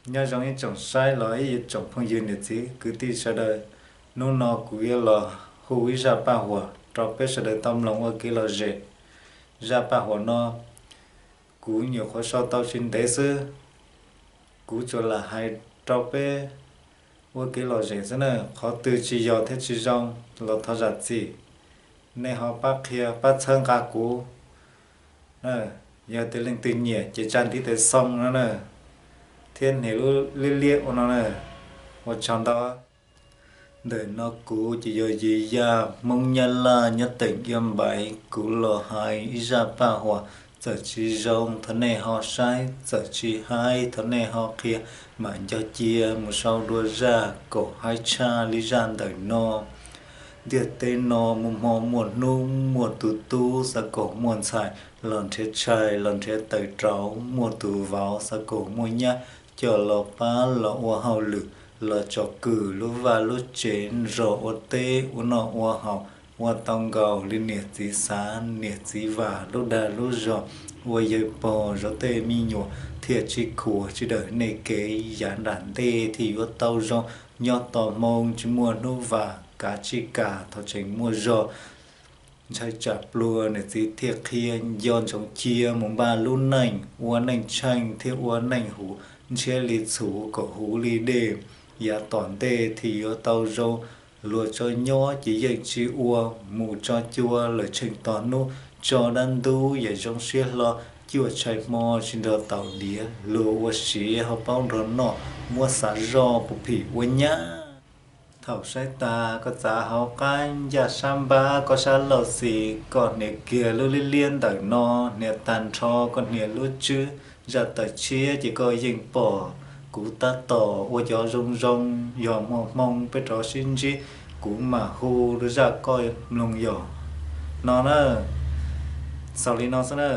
Nyob zoo ib tsoom saib los ib tsoom phooj ywg niam txiv kwv tij sawv daws, hnub no kuv yuav los hu ib zaj paj huam rau peb sawv daws tau mloog ua kev lom zem. Zaj paj huam no kuv nyuam qhuav sau tau tsis ntev xwb, kuv tsuas lam hais rau peb ua kev lom zem xwb na. Qhov twg tsis yog thiab tsis zoo los thov zam txim, nej ho pab qhia pab txhawb nqa kuv. Yog tias leej twg nyiam ces tsa ntiv tes xoo no na, thiab hnia lub liab liab ua no na. Ua tsaug ntau. Ntawm no kuv ces yog Yis Yaj, Hmoob Nyab Laj, nyob teem Iab Npaiv. Kuv los hais ib zaj paj huam, txawm tsis zoo thov nej ho saib, txawm tsis haib thov nej ho qhia, mam nco cia mus sau dua zaj kom haib tshaj li zaj ntawm no. Ntiaj teb no muaj hmo muaj hnub, muaj tus tub xav kom muaj ntxhais, los nrhiav tshais los nrhiav taws rauv, muaj tus vauv xav kom muaj nyab, coj los pab los ua hauj lwm, los tsom kwm lub vaj lub tsev, zos ua teb ua noj ua haus, ua tau nkaus li niam txiv xav niam txiv vam lub dag lub zog, ua yawg pog zov tej me nyuam thiaj tsis khuam tsis dawm nej kev, yav nram ntej thiaj yuav tau zoo. Nyob tos hmoo tsis muaj hnub vam, kav tsij kam thaum tseem muaj zog, ntshai tsam pluag niam txiv thiaj qhia. Nco ntsoov cia mus npaj lub neej, ua neej tsheej thiaj ua neej huv, ntshiab li txhuv kom huv li dej, yav tom ntej thiaj yuav tau zoo. Luag tso nyob ces yeej tsis ua, mus tso cua lawm tsheej tog hnub, tso dab ntub yam zoo siab hlo, cuaj tshais hmo tsis nrog taum diav, luag ua siv ho paub nrog noj, muab xav zoj puas phim ua nyab. Thaum saib tas koj txav hauv qab ncaj sab npab, koj sab laug xis koj hnia kiag lub liab liab ntawm no, hnia tag nrho koj hnia lub tswb, zaj tawm tshiab ces koj yeej pom. Kuv tab tom ua cov zoo zoo, yog muaj hmoo peb rov sib ntsib, kuv mam hu rau zaj koj mloog yom. No na, xaus li no xwb na.